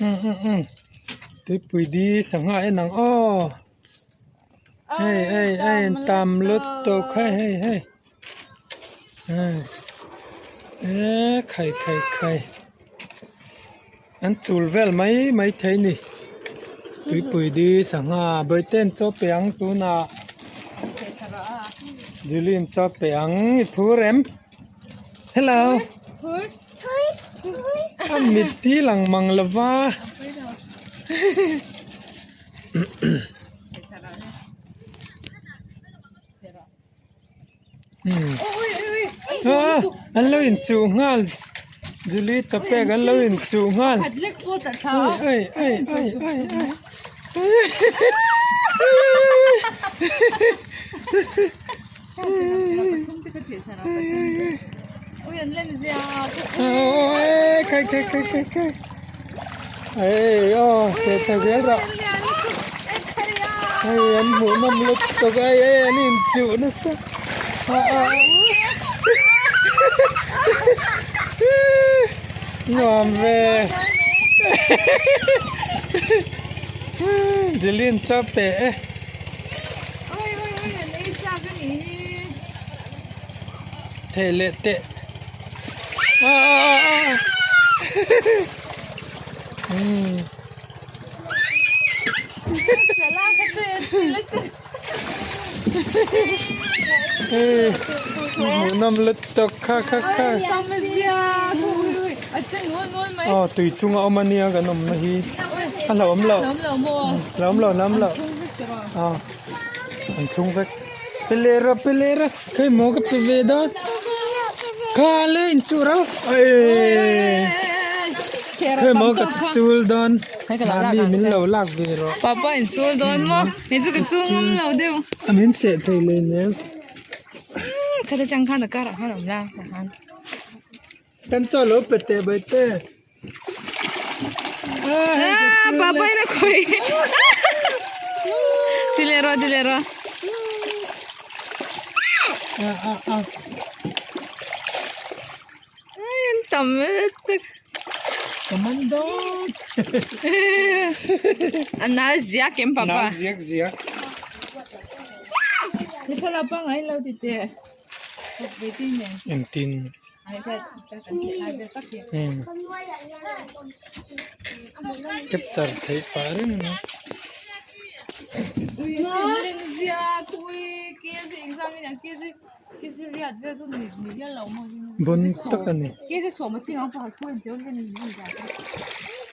Um um um tuipui di sangha en ang aw hei hei hei an tam lutuk hei hei hei eee khai khai khai an chul vel mai mai thei a ni tuipui di sangha bawihte an chaw pe ang tunah Julie an chaw pe ang i phur em hello. A mit hi lang mang lo va. An lo inchuh nghal Julie chawpek an lo inchuh nghal ai ai ai ai ai Khai khai khai khai khai Ê ô thei thei zel rawh Hei an hmuh nawm lutuk a hei an inchuh nasa a a Nuam ve Dilin chaw pe e. Thei leh teh a a a a umm hei hmuhnawm lutuk kha kha kha aw tui chunga awm ania kan awmna hi a hlauhawm loh hlauhawm loh hlauhawm loh aw an chhung vek pe leh rawh pe leh rawh khawi maw ka pe ve dawn kha le in chuh rau eeii khawi maw ka chul dawn mahni min lo lak ve rawh papa in chul dawn maw hei chu ka chul ngam lo deuh a min seh thei leh nen khata chang khan a karah khan a awm la khan. Kan chaw lo pe teh bai te. Ah, papa ina khoi. Ti leh rawh, ti leh rawh. Ah, ah, ah. Ai, an tam tak. Commando. An nal ziak em papa? Nal ziak ziak. Ni thlalak pangai lo ti teh. Engtin capture theih pah reng mai. Bon tak a ni.